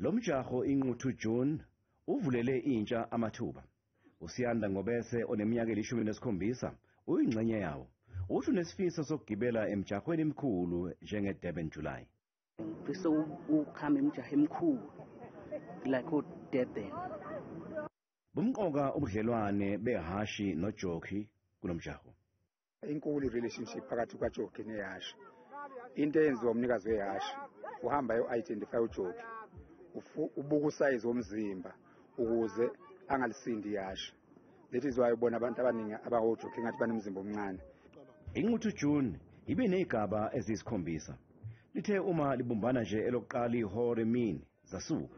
Lo mjaho iNquthu June uvulele intsha amathuba. USiyanda Ngobese oneminyaka eli-17 uyingxenye yawo. Uthi unesifiso sokugibela emjahweni emikhulu njenge-Durban July. Ngifisa ukuhamba imijaho emikhulu like o-Durban. Bumqoka ubudlelwane behashi nojockey kulomjaho. Inkulu relationship phakathi kwajockey nehashi. Into eyenziwa umnikazi wehashi uhamba ayo-identify ujockey, ubuka usayizi womzimba ukuze angalisindi ihashi. That is why ubona abantu abaningi abawojockey ngathi banomzimba omncane. INquthu June ibe nezigaba eziyisikhombisa. Lithe uma libumbana nje elokuqala ihora emini zasuka.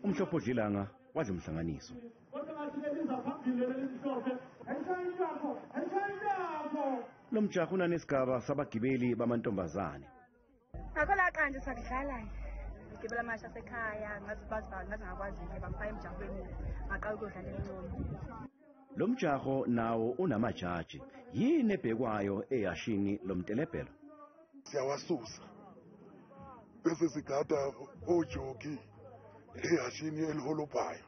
Umhlophe odlilanga wadla umhlanganiso. Lo mjaho unanesigaba sabagibeli bamantombazane. Ngakho la nje sakudlala nje. Ngigibela amasha asekhaya, ngaze ngakwazi nje bangifaka emjahweni, ngaqala ukuyodlala encono. Lo mjaho nawo unamajaji. Yini ebhekwayo ehashini lomtelebhelo? Siyawasusa bese sigada ojoki ehashini eliholobhayo,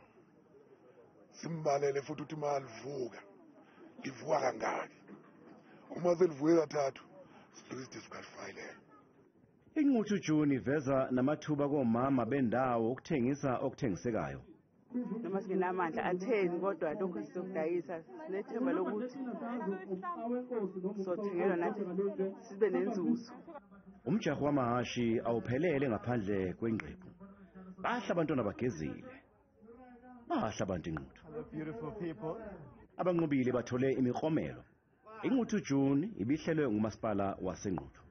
simbalele futhi ukuthi malivuka livuka kangaki. Uma selivuke kathathu disqualify leyo. INquthu June iveza namathuba komama bendawo ukuthengisa okuthengisekayo. Noma singenamandla atheni, kodwa lokhu sizokudayisa sinethemba lokuthi sothengelwa nathi sibe nenzuzo. Umjaho wamahashi awuphelele ngaphandle kwengqephu. Bahla abantwana bagezile, bahla abantu iNquthu. Abanqobile bathole imiklomelo. INquthu June ibihlelwe ngumasipala waseNquthu.